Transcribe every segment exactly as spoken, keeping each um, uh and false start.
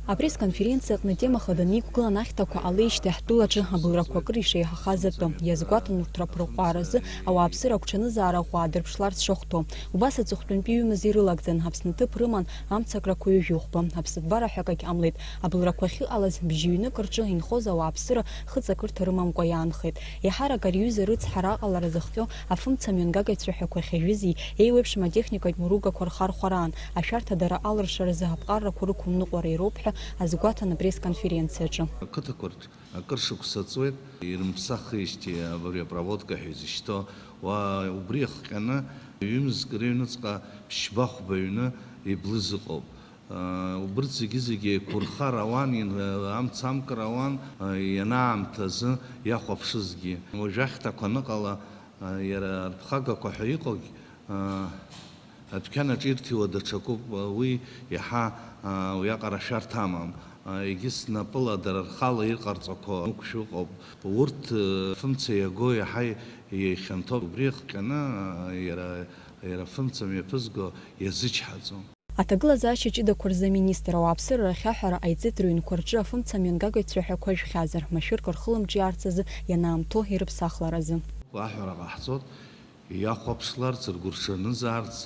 Апресс-конференциа аҟны атема хада аниқәгылан ахьҭақәа ҟалеижьҭеи ҳтәылаҿы абылрақәа акыр ишеиҳахаз атәы. Иазгәаҭан урҭ раԥырҟәааразы ауааԥсыра агәҽанызаара ӷәӷәа аадырԥшларц шахәҭоу. Убас аҵыхәтәантәи ҩымыз ирылагӡан, Аԥсны ҭыԥ рыман амцакрақәа ҩажәи хәба. Аԥсыҭбара ҳәа акагь ҟамлеит. Абылрақәа ахьыҟалаз бжьыҩнык рҿы инхоз ауааԥсыра хыҵакырҭа рымамкәа иаанхеит. Еиҳарак ари аҩыза рыцҳара аҟалара зыхҟьо афымца мҩангагацәа ҳәа қәахьажәызи еиуеиԥшым атехникатә мыругақәа рхархәараан, ашәарҭадара алыршаразы аԥҟаррақәа рықәымныҟәара ироуп ҳәа азгәаҭан апресс-конференциаҿы. Ақыҭақәа рҿы акыр шықәса ҵуеит, ирымԥсахижьҭеи абри апроводка ҳәа изышьҭоу, уа убри иахҟьаны ҩымзк рыҩныҵҟа ԥшьба-хәба ҩны иблыз ыҟоуп. Убырҭ зегьы-зегьы еиқәырхар ауан, ин-, амца амкра ауан, ианаамҭазы иахәаԥшызгьы. Уажә ахьҭақәа аныҟала, иара арԥхагақәа ҳәа иҟоугь, адәқьанаҿ ирҭиуа даҽакуп, уи иаҳа, уиаҟара шәарҭа амам. Егьыс напыла дара рхала иҟарҵақәо ықәшәа ыҟоуп. Урҭ, фымца иаго иаҳа ихьанҭоуп. Убри иахҟьаны, иара, иара фымца мҩаԥызго иазычҳаӡом. Аҭагылазаашьа ҷыдақәа рзы аминистр ауааԥсыра рахьаҳәара ҟаиҵеит рыҩнқәа рҿы афымца мҩангагацәа ҳәа қәажәхьазар, машәырк рхылымҿиаарц азы ианаамҭоу ирыԥсахларазы. Аҳәара ҟаҳҵоит, иахәаԥшларц, ргәырҽанызаарц,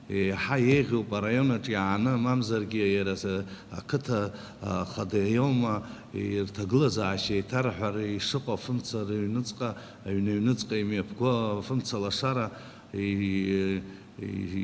еиҳа еиӷьуп араион аҿы иааны, мамзаргьы иара с-, ақыҭа, а, хада иоума, ирҭагылазаашьа еиҭарҳәара ишыҟоу афымца рыҩныҵҟа, аҩны аҩныҵҟа имҩаԥго афымца лашара, и-,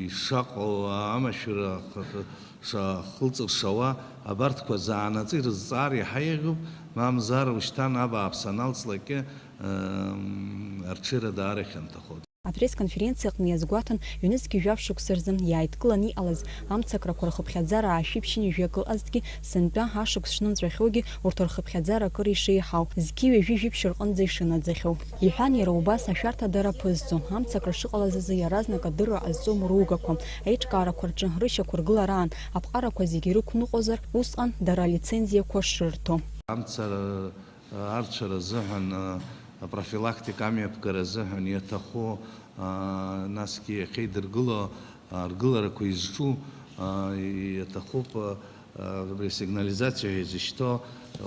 ишаҟоу амашәыр ах-, ах-, ша-, ахылҵыршауа абарҭқәа заанаҵы ирызҵаар иаҳа еиӷьуп, мамзар ушьҭан абааԥс аналҵлакгьы, м, арҽеира даара ихьанҭахоит. Апресс-конференциа аҟны иазгәаҭан, ҩнызқьи жәаф шықәса рзы иааидкыланы иҟалаз амцакрақәа рхыԥхьаӡара аашәи ԥшьынҩажәи акы ыҟазҭгьы, сынтәа ашықәс шнымҵәахьоугьы урҭ рхыԥхьаӡара акыр ишеиҳау, зқьи ҩажәи жәиԥшь рҟынӡа ишынаӡахьоу. Иҳәан, иара убас ашәарҭадара ԥызҵо, амцакра шыҟалаз азы иаразнак адырра ҟазҵо мыругақәа, аиҿкаарақәа рҿы рышьақәыргылараан аԥҟарақәа зегьы рықәныҟәозар, усҟан дара алицензиақәа шырҭо. Амца арцәара азыҳәан, апрофилактика амҩаԥгара азыҳәан иаҭаху, насгьы иахьеидыргыло аргыларақәа изҿу, иаҭахуп, абри асигнализациа ҳәа изышьҭоу,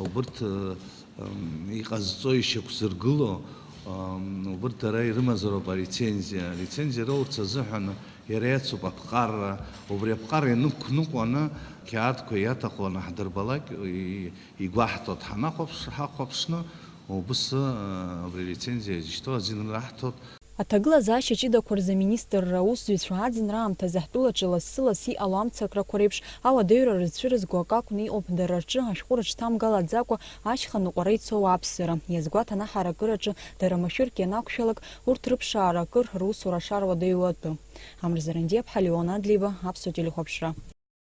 убырҭ, м, иҟазҵо, ишьақәзыргыло, м, убырҭ дара ирымазароуп алицензиа. Алицензиа роурц азыҳәан иара иацуп аԥҟарра. Убри аԥҟарра ианықәныҟәаны, қьаадқәа иаҭаху анаҳдырбалак, и-, игәаҳҭоит, ҳанахәаԥш-, ҳахәаԥшны, убыс, ы, абри алицензиа изышьҭоу азин раҳҭоит. Аҭагылазаашьа ҷыдақәа рзы аминистрра аусзуҩцәа аӡынра аамҭазы ҳтәылаҿы лассы-ласс иҟало амцакрақәа реиԥш ауадаҩра рызцәырызго акы акәны иҟоуп, дара рҿы ашәҟәы рыҽҭамгалаӡакәа ашьха ныҟәара ицо ауааԥсыра. Иазгәаҭан аҳаракыраҿы дара машәырк ианақәшәалак, урҭ рыԥшаара акыр русура шаруадаҩу атәы. Амрза Рандиаԥҳа, Леон Адлеиба, Аԥсуа телехәаԥшра.